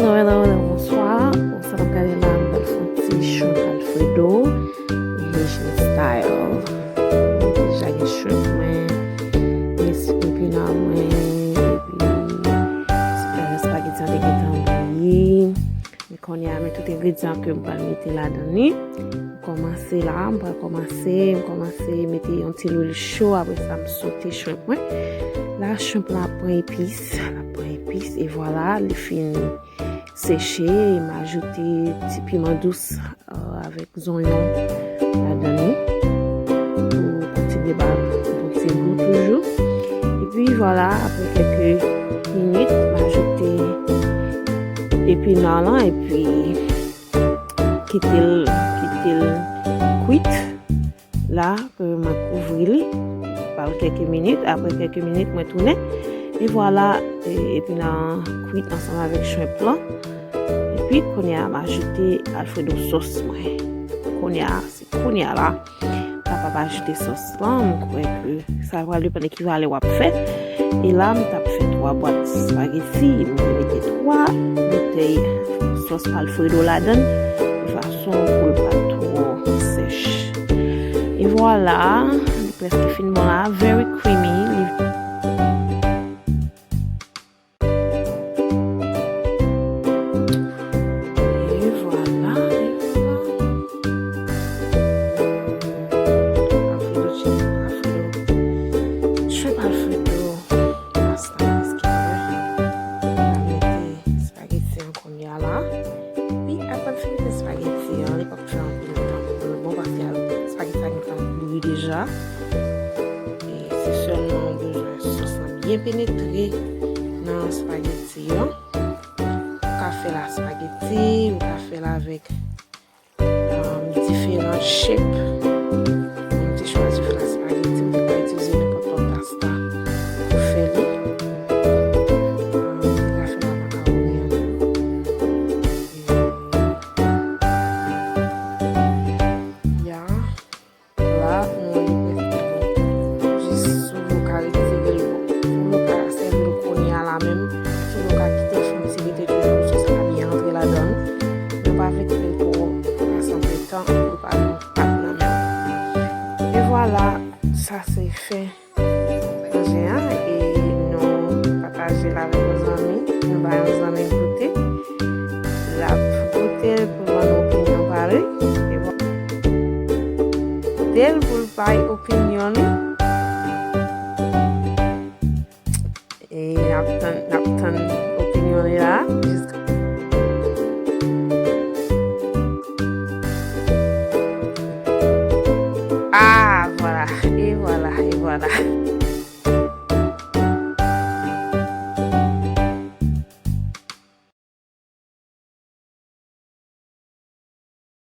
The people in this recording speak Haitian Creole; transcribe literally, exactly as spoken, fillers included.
Hello, hello, hello, bonswa. Bon, sa n ap gade la, m pral fè yon ti shrimp Alfredo, Haitian style. Mwen deja gen shrimp mwen, gen epina mwen, epi, eh, spaghetti an te gentan bouyi. Men kounye a, men tout engredyan ke m pral mete ladan li. M kòmanse la, m pral kòmanse, m kòmanse mete yon ti lwil cho, apre sa m sote shrimp mwen. La, shrimp la pran epis, la pran epis, e vwala, li fin seche, e m ajoute ti piman dous, eh, avèk zonyon ladan li pou kontinye ba l yon ti gou toujou. Epi vwala, apre kèk minit, m ajoute epina lan, epi kite l, kite l kwit. La, ke mwen kouvri li, ba l kèk minit. Apre kèk minit, mwen tounen. E vwala, e, epina an kwit ansanm avèk shrimp lan. Epi, kounye a, m ajoute Alfredo sòs mwen. Kounye a, se kounye a la, m kapab ajoute sòs lan. M kwè ke sa pral depann ki valè w ap fè. E la, m t ap fè twa bwat spaghetti. M te mete twa boutèy sòs Alfredo ladan l, de fason pou l pa twò sèch. E vwala, li prèske fin bon la, very creamy. Li E vwala, e vwala. Alfredo chicken, Alfredo. Shrimp Alfredo. Pasta, èske m va mete spaghetti an kounye a la? Epi, apre m fin mete spaghetti an, li p ap fè anpil tan pou l bon, paske spaghetti a gentan bouyi deja. E se sèlman ou bezwen sòs lan byen penetre nan spaghetti an. Ou ka fè l a spaghetti, ou ka fè l avèk, um, diferan shape. Mwen, m te chwazi fè l a spaghetti, m te ka itilize nenpòt lòt pasta pou fè li. Um, m te ka fè l a macaroni an tou. E, ya. La, nou wè li prèske bon. Jis si w vle w ka retire l bon. Si w vle w ka sèvi l kounye a la menm, si w vle w ka kite l fonn, si rete toujou, sòs la byen antre ladan l. Nou pa vle kite l twò pase anpil tan pou l pa vin pat nan men w. E vwala, sa se fen manje a, e nou pataje l avèk yon zanmi, nou bay yon zanmi goute. L ap goute l pou l ban nou opinyon pa li. E bon. Goute l pou l bay opinyon li. E n ap tann, n ap tann opinyon li la. Jiska Ah, vwala, e vwala, e vwala.